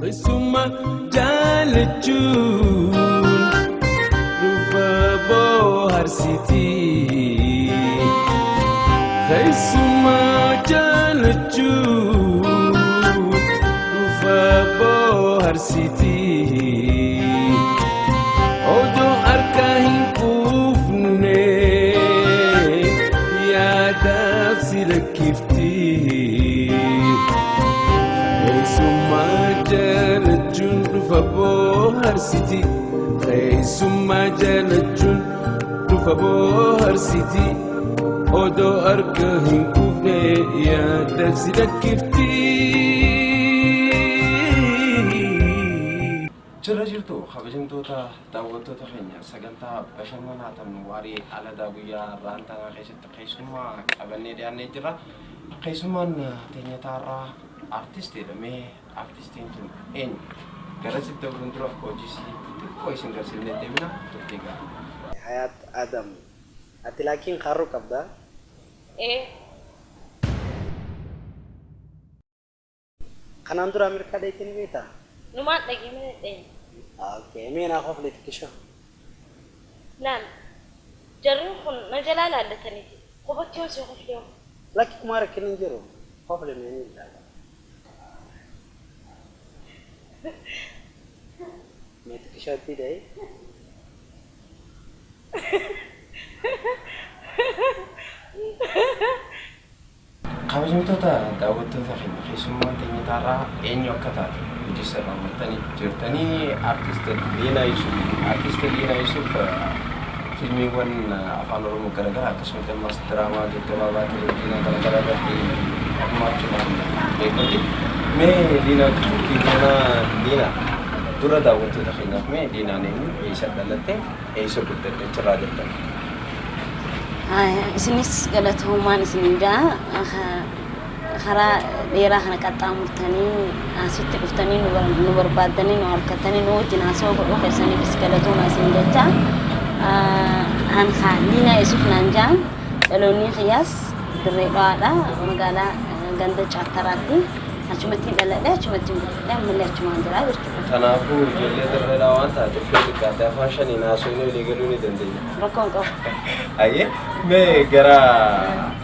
Keessummaa jaalachuun dhufa bohaarsiti. Keessummaa jaalachuun dhufa bohaarsiti. Odoo harka hin quufne yaadaaf si lakkifti. Keessummaa jaalachuun dhufa bohaarsiti. Keessummaa jaalachuun dhufa bohaarsiti. Odoo harka hin quufne yaadaaf si lakkifti. Jirra jirtu kabajamtoota daawwattoota keenya sagantaa bashannanaa tan waarii aladaa guyyaa har'aan tanaa keessatti keessummaa qabannee dhiyaannee jirra. Keessummaan teenya taarraa artistiidha. Mee artistiin tun eenyu? Garasitti dabruun dura hojii isii xiqqoo isin garsiifnee deebina turtii gaarii. Hayaat Adam ati laakiin kaarruu qabda? Ee. Kanaan dura Ameerikaa dhayxee ni beektaa? Numaan dhaqe malee hin dhayne. Okay mee naa kofli xiqqisho. Laal jarri kun na jalaa laallataniiti kophatti yoon sii kofle hoo? Lakki kumaa rakkinni hin jiru kofli mee ni ilaala. Mee xiqqisho itti da'i. Kabajamtoota daawwattoota keenya keessummaan teenya taarraa eenyu akka taate hojii sirraa hubattanii jirtanii artist Liinaa Yuusuf. Artist Liinaa Yuusuf fiilmiiwwan afaan Oromoo garaagaraa akkasumas ammas diraamaa gaggabaabaa televiziyoonaa garaagaraa irratti hirmaachuudhaan beekamti. Mee Liinaa turtii goonaa Liinaa dura daawwattoota keenyaaf mee Liinaan eenyu eessa dhalatte eessa guddatte achirraa jalqabi. Isinis galatoomaan isinin ja'a. Karaa dheeraa kana qaxxaamurtanii asitti dhuftanii nu barbaaddanii nu harkattanii nu wajjin haasawaa godhuu keessaniifis galatoomaa isin jecha. An kaa Liinaa Yesuuf naan ja'an dhaloonni kiyyaas Dirree Dhawaadha magaalaa ganda Caattaraatti. Achumattiin dhaladhe achumattiin guddadhe ammallee achumaan jira jechuudha. Kanaafuu ijoollee Dirree Dhawaa waan taateef yoo xiqqaate afaan shaniin haasofnee walii galuu ni dandeenya. Rakkoo hin qabu. Hayyee mee gara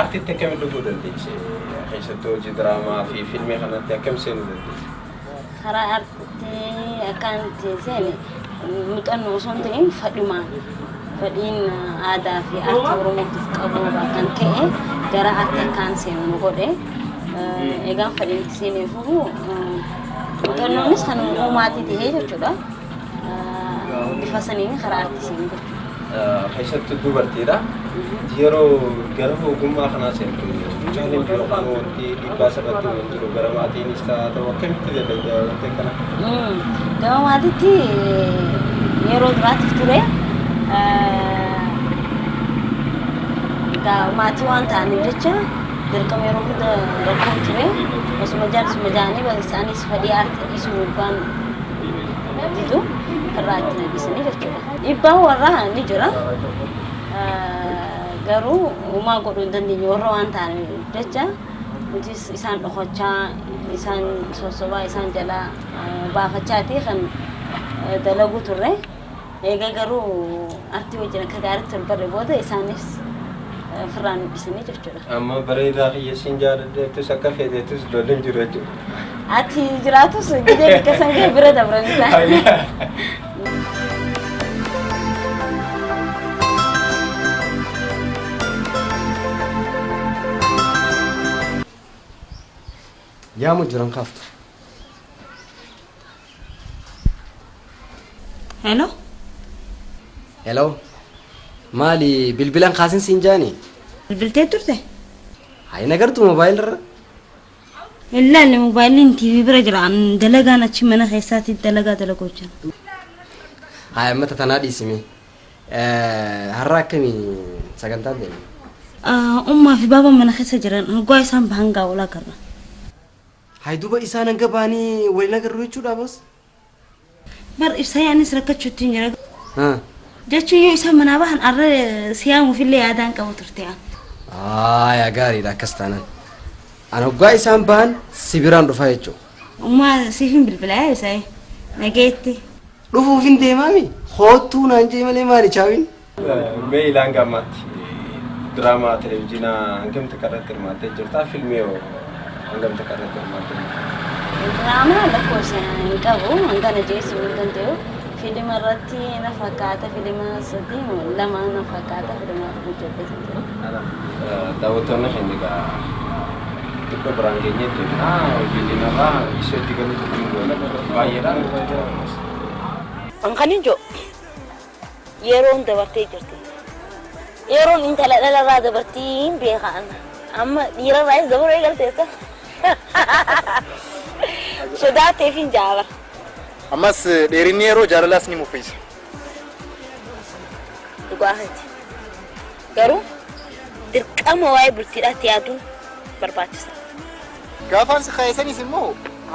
artiitti akkamitti dhufuu dandeesse? Keessattuu hojii diraamaa fi fiilmii kanatti akkam seenuu dandeesse? Karaa artii akkaan itti seene muuxannoo osoo hin ta'in fadhumaan fedhiin aadaa fi aartii Oromootiif qabu irraa kan ka'e gara aartii akkaan seenu nu godhe. Egaan fedhiin itti seeneefuu muuxannoonis kan uumaatii ta'ee jechuudha. Bifa saniin karaa aartii seenu jechuudha. Keessattuu dubartiidha. Yeroo gara ogummaa kanaa seentu challenge yookaan wanti dhiibbaa sirratti hin jiru gara maatiinis haa ta'u akkamitti dalagdaa wanti akkana? Gama maatiitti yeroo duraatiif ture. Egaa maatii waan ta'aniif jecha dirqama yeroo hunda rakkoon ture. Osuma jaarsuma ja'anii isaanis fedhii aartii dhiisuu yookaan didu irraa itti na dhiisanii jechuudha. Dhiibbaan warraa ni jira. Garuu homaa godhuu hin dandeenye warra waan ta'aniif jecha nutis isaan dhokachaa isaan sossobaa isaan jalaa baafachaati kan dalaguu turre. Eega garuu artii wajjin akka gaariitti wal barre booda isaanis ofirraa nu dhisanii jechuudha. Amma bareedaa kiyya siin jaaladheettus akka feeteettus lolli hin jiru jechuudha. Ati jiraatus gidee bikka san ga'e bira dabran isaa. Yaamu jiran kaaftu. Hello? Hello. Maali bilbilan kaasin siin jaani? Bilbiltee turte? Hayi nagartu moobaayil irra. Hin laalle moobaayiliin TV bira jira. An dalagaan achi mana keessaatti dalagaa dalaguu jira. Hayi amma tanaa dhiisime. Har'a akkami sagantaan teenya? Ummaa fi baabaan mana keessa jiran hoggaa isaan bahan gaa wal agarra. Hayi duuba isaan hanga bahanii waliin agarru jechuudha boos? Bar ibsayee anis rakkachuutti hin jira. Jechuun yoo isaan manaa bahan arra siyaamuuf illee yaadaan qabu turte an. Haaya gaariidha akkas taanaan. An hoggaa isaan bahan si biraan dhufa jechuudha. Ummaa siif hin bilbilaa isae. Nageetti. Dhufuuf hin deemaami. Hoottuu naan jee malee maali chaawin? Mee ilaan gammaatti diraamaa televizyiinaa hangam takka irratti hirmaattee jirta? Fiilmii hoo hangam takka irratti hirmaattee jirta? Diraamaa lakkoofsa hin qabu hangana jeessu hin danda'u. Fiilima irratti na fakkaata fiilima sadii lama na fakkaata fiilima hojjedhee jira. Daawwattoonni keenya egaa xiqqoo biraan geenyee deemna. Hojii diinarraa ishee itti galuutu hin goone baay'eedhaan nutti jira. Kan hin jiru yeroon dabartee jirti. Yeroon intala dhalarraa dabartii hin beekan. Amma dhiirarraayis dabaruu eegalteessa. Sodaateef hin jaabara. Ammas dheerinni yeroo jaalalaas ni muffisa. Dhugaafati. Garuu dirqama waa'ee bultiidhaatti yaaduun barbaachisa. Gaafaan si kaayisanis immoo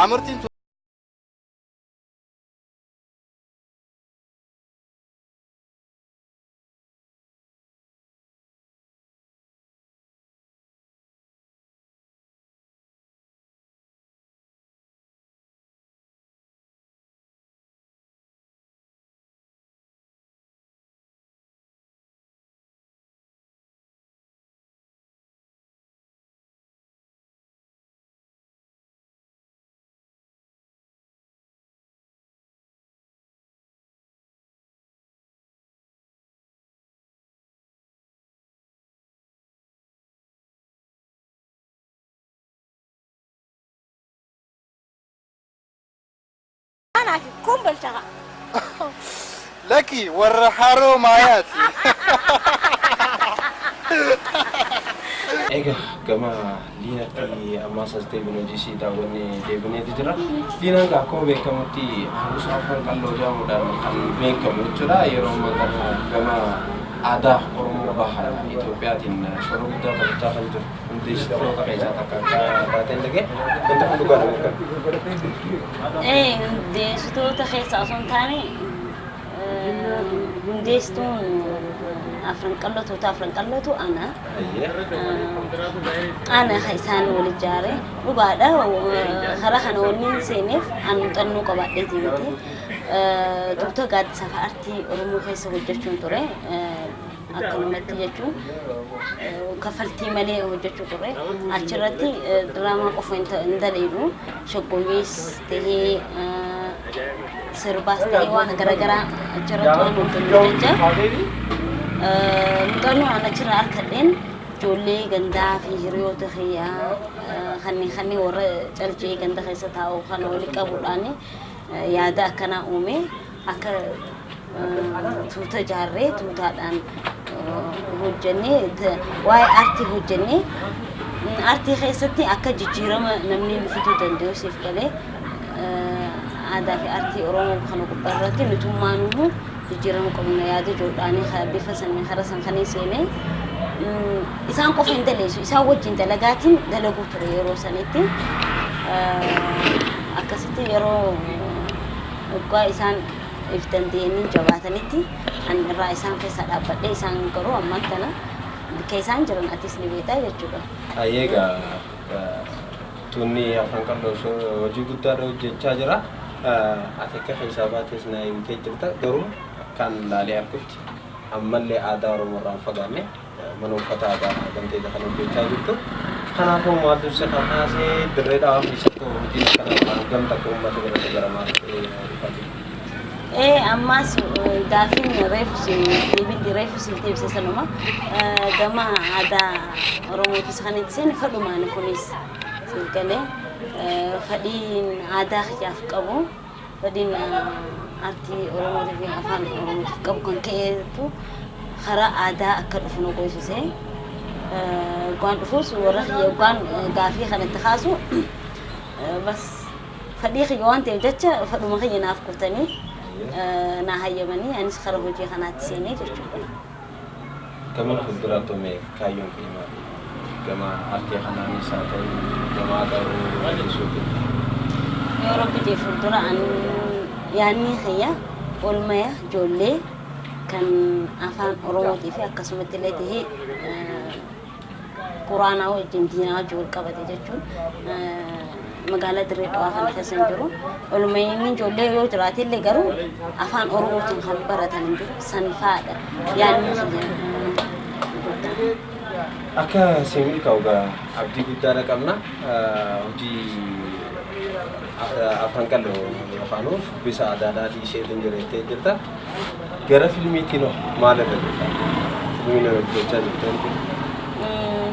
hamartiin Anaa fi kombolchaa. Lakki warra haroo maayaati. Egaa gama Liinaatti ammaas as deebinee hojii isii daawwannee deebineeti jira. Liinaan egaa akkuma beekamutti Hangusa Afran Qalloo jedhamuudhaan kan beekamu jechuudha. Yeroo ammaa kana gama aadaa Oromoo baha Itoophiyaatiin shoora guddaa taphachaa kan jiru hundeessitoota keessaa takka akka taateen dhagee wanta kun dhugaa nama akkami? Hundeessitoota keessaa osoo hin taane hundeessituun Afran Qalloo tuuta Afran Qallootu ana. Ana ka isaan wal ijaare dhugaadha. Karaa kana wanni hin seeneef an muuxannoo qabaadheeti miti. Tuuta gaaddisa aartii Oromoo keessa hojjechuun ture. Akkanumatti jechuun kaffaltii malee hojjechuu ture. Achirratti diraamaa qofa hin daleenu. Shaggooyyees tahee sirbaas tahee waan garaagaraa achirratti waan hojjennu jecha. Muuxannoo an achirraa argadheen ijoollee gandaa fi hiriyoota kiyyaa kanneen warra calcee ganda keessa taa'u kana walitti qabuudhaan yaada akkanaa uume akka tuuta ijaarree tuutaadhaan hojjennee waa'ee aartii hojjennee aartii keessatti akka jijjiirama namni nu fiduu danda'u siif galee aadaa fi aartii Oromoo kana gubbaa irratti nutummaan jijjiirama qabna yaada ijoodhaanii bifa sanii karaa san kan seenee isaan qofa hin daleessu isaan wajjin dalagaatiin dalaguu ture yeroo sanitti akkasitti yeroo waggaa isaan if danda'anii jabaatanitti an irraa isaan keessa dhaabbadhee isaan garuu ammaan tana bakka isaan jiran atis ni beektaa jechuudha. Egaa tuunni Afran Qalloo hojii guddaadha hojjechaa jira. Ati akka keessaa baates na himtee jirta garuu akkaan laalee argutti ammallee aadaa Oromoo irraa hin fagaanne mana uffata aadaa banteeta kan hojjechaa jirtu. Kanaafuu maaltu si kakaasee dirree dhawaa keessatti hojiin akkanaa hangam takka uummata biratti baramaa dhufaa jira? Ammas gaafiin reefu si deebiin reefu si deebise sanuma gama aadaa Oromootis kan itti seene fadhumaan kunis siif galee fadhiin aadaa kiyyaaf qabu fadhiin aartii Oromootiif fi afaan Oromootiif qabu kan ka'eetu karaa aadaa akka dhufu nu goosise. Waan dhufuus warra kiyya waan gaafii kanatti kaasu bas fadhii kiyya waan ta'eef jecha fadhuma kiyya naaf kutanii na hayyamanii anis karaa hojii kanaatti seenee jechuudha. Gama fuulduraatti mee kaayyoon kee maali? Gama aartii kanaanis haa ta'u gama aadaa Oromoo guddisuutiin. Yoo Rabbi jee fuuldura an yaadni kiyya oolmaya ijoollee kan afaan Oromootii fi akkasumatti illee tahee quraanaa wajjin diinaa wajjin wal qabate jechuun Magaalaa Dirree Dhawaa kana keessa hin jiru. Olumayyiin ijoollee yoo jiraate illee garuu afaan Oromootiin kan baratan hin jiru. San fa'aadha yaadni kiyya guddaan. Akka si milkaa'u egaa abdii guddaadha qabna. Hojii Afran Qalloo yookaan shubbisa aadaadhaa dhiiseetiin jira jettee jirta. Gara filmiitiin hoo maal irra jirta? Filmiin hojjechaa jirtu hin jiru?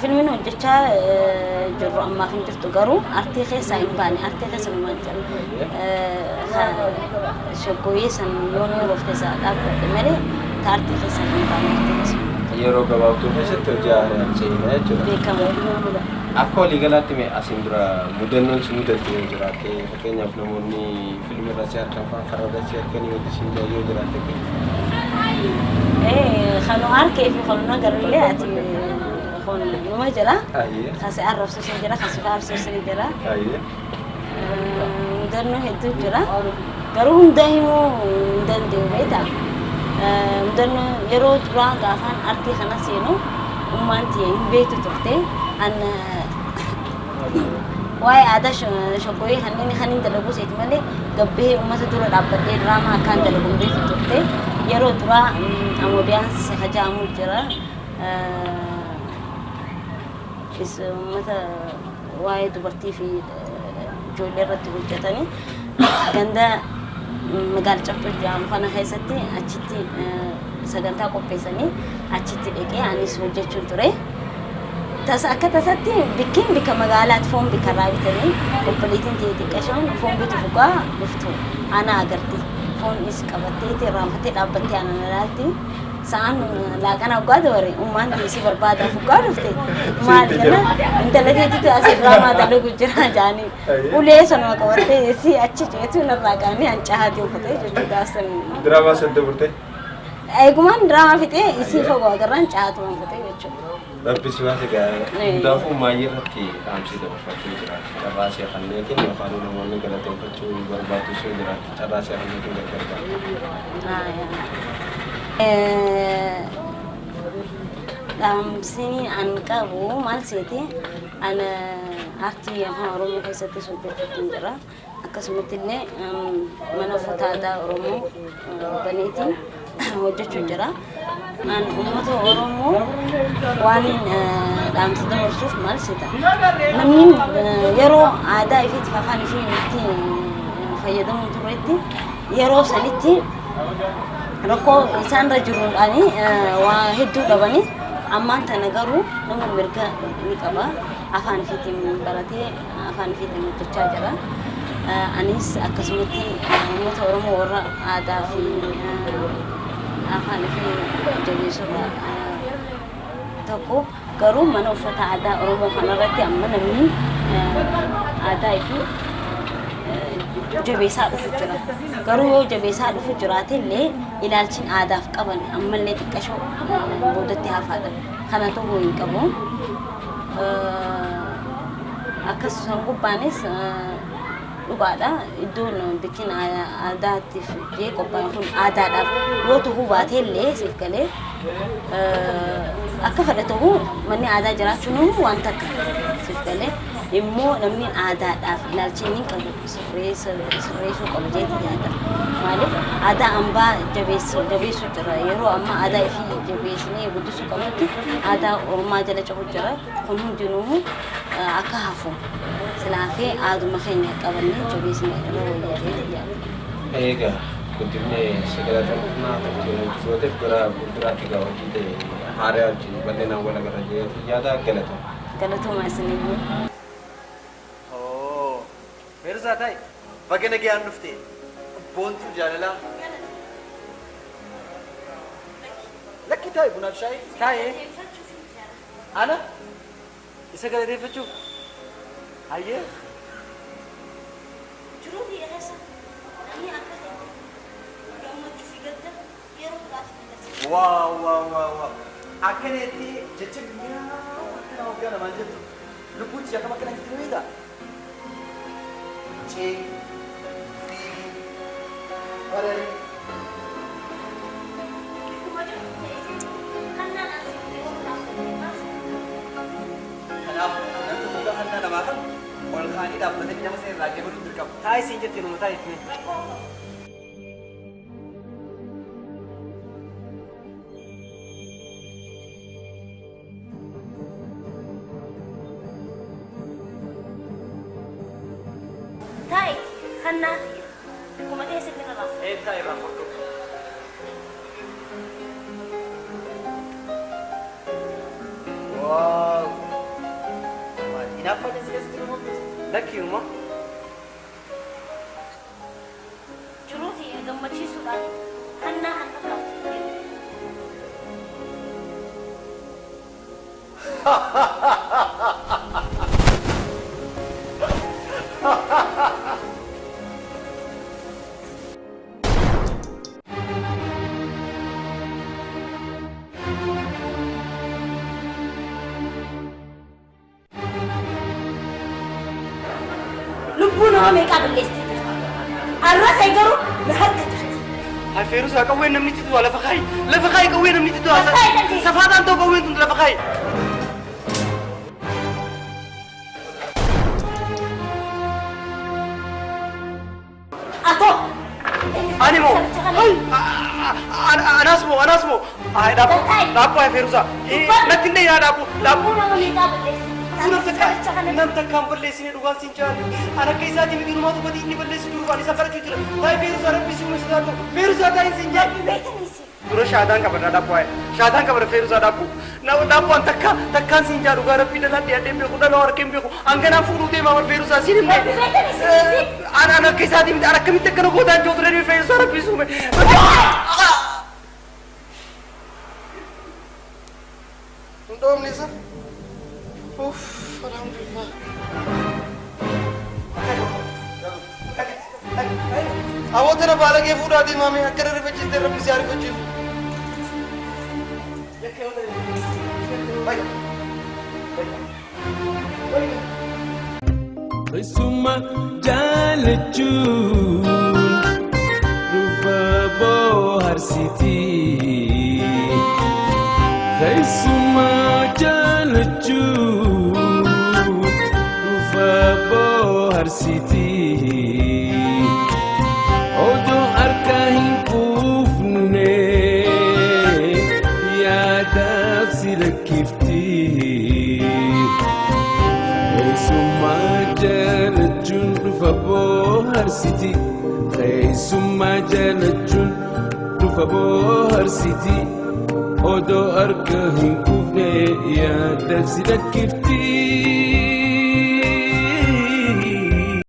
Filmiin hojjechaa jirru ammaaf hin jirtu, garuu artii keessaa hin baane, artii keessa numaan jira. Shaggooyyee san yoon yeroof keessaa dhaabbadhe malee ta artii keessaa hin baane, artii keessa numaan jira. Yeroo gabaabduu keessatti hojii haaraan seenaa jechuudha. Beekamu. Akka waliigalaatti mee asiin dura mudannoon si mudatte yoo jiraatte, fakkeenyaaf namoonni fiilmii irra si argan fa'aa karaa irra si arganii wanti siin jedhan yoo jiraatte akkami? Kan nu harkee fi kan nu agarrellee ati kun numa jira. Kan si arrabsus ni jira, kan si faarsus ni jira. Mudannoo hedduu jira. Garuu hunda himuu hin danda'u, beektaa. Mudannoo yeroo duraa gaafaan artii kana seenu ummaan tiyya hin beektu turte. An waa'ee aadaa shaggooyyee kanneen kan hin dalagu seeti malee gabbee uummata dura dhaabbadhee diraamaa akkaan dalagu hin beektu turte. Yeroo duraa Amoodiyaans hajaamu jira. Is uummata waa'ee dubartii fi ijoollee irratti hojjetanii ganda magaala Caffee jedhamu kana keessatti achitti sagantaa qopheessanii achitti dhaqee anis hojjechuun ture. Tasa akka tasatti bikkiin bikka magaalaatti foon bikka irraa bitanii obboleettiin ta'e xiqqashoon foon bitu fuqaa dhuftu ana agarti. Foon is qabattee irraanfattee dhaabbattee ana na laalti. Sa'aan laaqana waggaa dabare ummaan si barbaada fuqaa dhufte. Maal jenna, intala teetitu as diraamaa dalagu jira jaanii. Ulee sanuma qabattee si achi ceetu narraa qaanii hancaatii uffatee jechuudha gaafsan. Diraamaa san daburte? Eegumaan diraamaa fixee isii fagoo agarraan caatuma uffatee jechuudha. Rabbi si baase gaa. Hundaafuu maayii irratti dhaamsii dabarfachuu jiraatu. Carraa see kanneetiin yookaan namoonni galateeffachuu barbaadu yoo jiraatu carraa see kanneetiin gargar ba'a. Dhaamsini an qabu maal seete, an aartii afaan Oromoo keessattis hojjechuutti jira. Akkasumatti illee mana uffata aadaa Oromoo baneetiin hojjechuu jira. An uummata Oromoo waan dhaamsa dabarsuuf maal seeta. Namni yeroo aadaa ifiitiif afaan ifii itti fayyadamu turretti yeroo sanitti rakkoo isaanirra jiruudhaan waa hedduu dhabanii, ammaan tana garuu nama mirga ni qaba, afaan ifiitiin baratee afaan ifiitiin hojjechaa jira. Anis akkasumatti uummata Oromoo warra aadaa fi afaan ifii jabeessurra tokko, garuu mana uffata aadaa Oromoo kanarratti amma namni aadaa ifii jabeessaa dhufu jira. Garuu yoo jabeessaa dhufu jiraate illee ilaalchiin aadaaf qaban ammallee xiqqashoo boodatti hafaadha. Kana ta'uu hin qabu. Akkasumas gubbaanis dhugaadha. Iddoon bikkiin aadaatiif jee qophaa'e kun aadaadhaaf yoo ta'uu baate illee siif galee akka fedha ta'uu manni aadaa jiraachuun waan takka siif galee immoo namni aadaadhaaf ilaalchi inni qabu sirreessuu qaba jeeti yaada. Maaliif aadaa hambaa jabeessuu jira. Yeroo ammaa aadaa ifii jabeessinee guddisuu qabnutti aadaa ormaa jala cahu jira. Kun hundinuu akka hafu silaafee aaduma keenya qabannee jabeessine irra wayya jeeti yaada. Egaa guddifnee si galateeffannaa turtii nuti gooteef. Gara fuulduraatti egaa hojii ta'e haaraa wajjin bal'inaan wal agarra jeeti yaada, galatama. Galatooma isiniyyuu. Oo, Meersaa ta'i. Baga nagayaan dhufte. Boontuu jaalalaa. Lakki, taa'i, bunaaf shaayii. Taa'ee. Ana? Isa galateeffachuuf. Hayyee. Jiruu biyya keessa namni akka keetti gammachuu fi gadda yeroo duraatti agarsiisa. Wow wow wow wow. Akkana jettee jecha mi'aawu akkana waggaa lamaan jettu lubbuutti akkam akkana jetti beektaa? Cee, fiigi, barari. Akkuma jirtu teessee kannaan asii yeroo dhaabbatte maal Kanaaf namni hoggaa hannaa namaa kan ol kaanii Dhaabbatanii nama sana irraa eegaluun dirqama. Taa'i siin jettee numa taa'i. Taa'i kannaa akkuma teessatti irra rafu. Ee taa'i irraa fudhu. Waaw! Hinaaffaa keessa keessatti nama Lakkii uma. Jiruu fi gammachiisuudhaan kannaa kan fakkaatu. Lubbuu nama meeqaa balleessitee jirti. Arra ta'e garuu na harka jirti. Hai Feeruusaa qawween namni itti du'a lafa kaayi. Lafa kaayi qawween namni itti du'a. Safaataan ta'u qawween tun lafa kaayi. Atoo. Ani moo? Hai! Anaas moo? Anaas moo? Hai dhaabbu. Dhaabbu hai Feeruusaa. Natti hin dheeraa dhaabbu. Dhaabbu. Lubbuu nama meeqaa balleessitee. Nam takkaan balleessine dhugaan siin jaallu. An akka isaatii miti numaatu badii inni balleessu jiru waan isa kadhachuu jira. Taa'i Feeruusaa rabbi si uume sodaadhu. Feeruusaa taa'i siin jaallu. Dura shaadaan qabadha dhaabbu haye. Shaadaan qabadha Feeruusaa dhaabbu. Dhaabbu an takka takkaan siin jaallu dhugaa rabbii dhalaan dhiyaadhee hin beeku dhaloo harkee hin beeku. An ganaan fuudhuu deemaa bar Feeruusaa siin himne. An an akka isaatii miti an akkamitti akkana gootaan jiru ture Feeruusaa rabbi si uume. Hin dhoofne isa. Uff, alhamdulillah. Aboo tana baalagee fuudhaa deemaame akkana rifachiiste rabbi si haa rifachiisu. Keessummaa jaalachuun dhufa bohaarsiti. Keessummaa jaalachuun dhufa bohaarsiti. Odoo harka hin quufne yaadaaf si lakkifti. Keessummaa jaalachuun dhufa bohaarsiti. Keessummaa jaalachuun dhufa bohaarsiti. Odoo harka hin quufne yaadaaf si lakkifti.